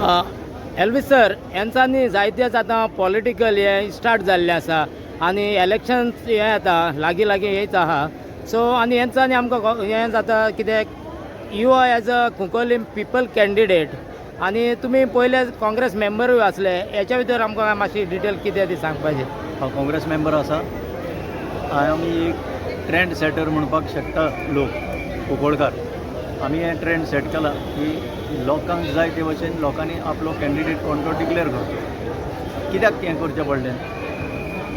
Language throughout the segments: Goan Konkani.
एल्वीस सर, हेंचांनी जायतेच आतां पॉलिटिकल हें स्टार्ट जाल्लें आसा आनी इलेक्शन हें आतां लागीं लागीं येयत आहा. सो आनी हेंचांनी आमकां हें जाता कित्याक you are as a Cuncolim people candidate आनी तुमी पयले काँग्रेस मेंबरूय आसले. हेच्या भितर आमकां मातशी डिटेल कितें ती सांगपाची. हांव काँग्रेस मेंबर आसा. आमी एक ट्रेंड सेटर म्हणपाक शकता लोक. कुंकळकार आमी हें ट्रेंड सेट केला की लोकांक जाय ते भशेन लोकांनी आपलो कॅन्डिडेट कोण तो डिक्लेअर करचो. कित्याक हें करचें पडलें?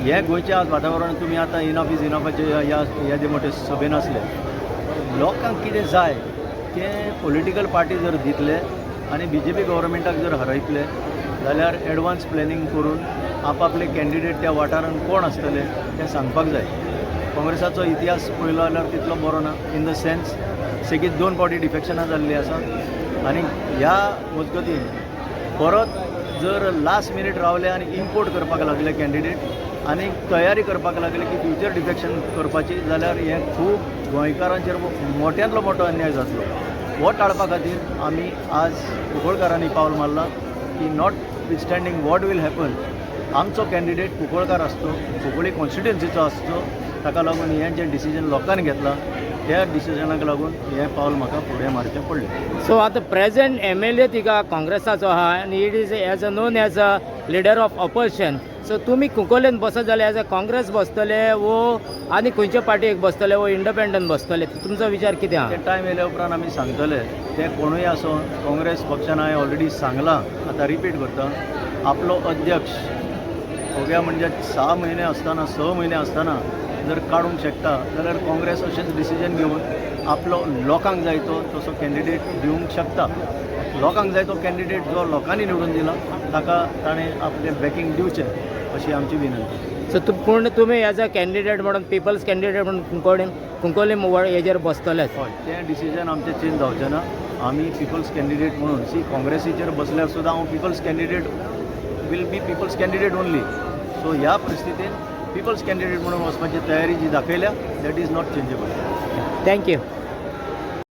हें गोंयचें आज वातावरण, तुमी आतां इनफ is इनफाचे ह्या येदे मोठे सभेन आसले. लोकांक कितें जाय तें पॉलिटिकल पार्टी जर दितले आनी बीजेपी गव्हर्मेंटाक जर हरयतले जाल्यार एडवान्स प्लॅनिंग करून आपापले कॅन्डिडेट त्या वाठारान कोण आसतले तें सांगपाक जाय. काँग्रेसाचो इतिहास पळयलो जाल्यार तितलो बरो ना, इन the sense सेगीत दोन फावटी डिफेक्शनां जाल्लीं आसा आनी ह्या मजगतीं परत जर लास्ट मिनीट रावले आनी इम्पोर्ट करपाक लागले कॅन्डिडेट आनी तयारी करपाक लागले की फ्युचर डिफेक्शन करपाची, जाल्यार हें खूब गोंयकारांचेर मोट्यांतलो मोटो अन्याय जातलो. हो टाळपा खातीर आमी आज कुंकळकारांनी पावल मारलां की notwithstanding what will happen, आमचो कॅन्डिडेट कुंकळकार आसचो, कुंकळी कॉन्स्टिट्युएन्सीचो आसचो. ताका लागून हें जें डिसिजन लोकांनी घेतलां, त्या डिसिजनाक लागून हें पावल म्हाका फुडें मारचें पडलें. सो आतां प्रेझेंट एमएलए तिका काँग्रेसाचो आहा आनी it is as a known as a leader of opposition. So तुमी कुंकोलेन बसत जाल्यार एज अ काँग्रेस बसतले वो आनी खंयच्या पार्टीक बसतले वो इंडिपेंडंट बसतले? तुमचो विचार कितें आहा? ते टायम येयल्या उपरांत आमी सांगतले. ते कोणूय आसो, काँग्रेस पक्षान हांवें ऑलरेडी सांगलां, आतां रिपीट करता, आपलो अध्यक्ष अवघ्या म्हणजे 6 म्हयने आसतना, 6 म्हयने आसतना जर काडूंक शकता जाल्यार काँग्रेस अशेंच डिसिजन घेवन आपलो लोकांक जाय तो तसो कॅन्डिडेट दिवंक शकता. लोकांक जाय तो कॅन्डिडेट जो लोकांनी निवडून दिला, ताका ताणें आपलें बॅकींग दिवचें अशी आमची विनंती. सो पूण तुमी एज अ कॅन्डिडेट म्हणून, पिपल्स कॅन्डिडेट म्हणून कुंकोलीम कुंकोलीम हेजेर बसतलेच? हय, तें डिसिजन आमचें चेंज जावचें ना. आमी पिपल्स कॅन्डिडेट म्हणून, सी, काँग्रेसीचेर बसल्यार सुद्दां हांव people's candidate will be people's candidate only. So ह्या परिस्थितीन पिपल्स कॅन्डिडेट म्हणून वचपाची तयारी जी दाखयल्या, that is not changeable. Thank you.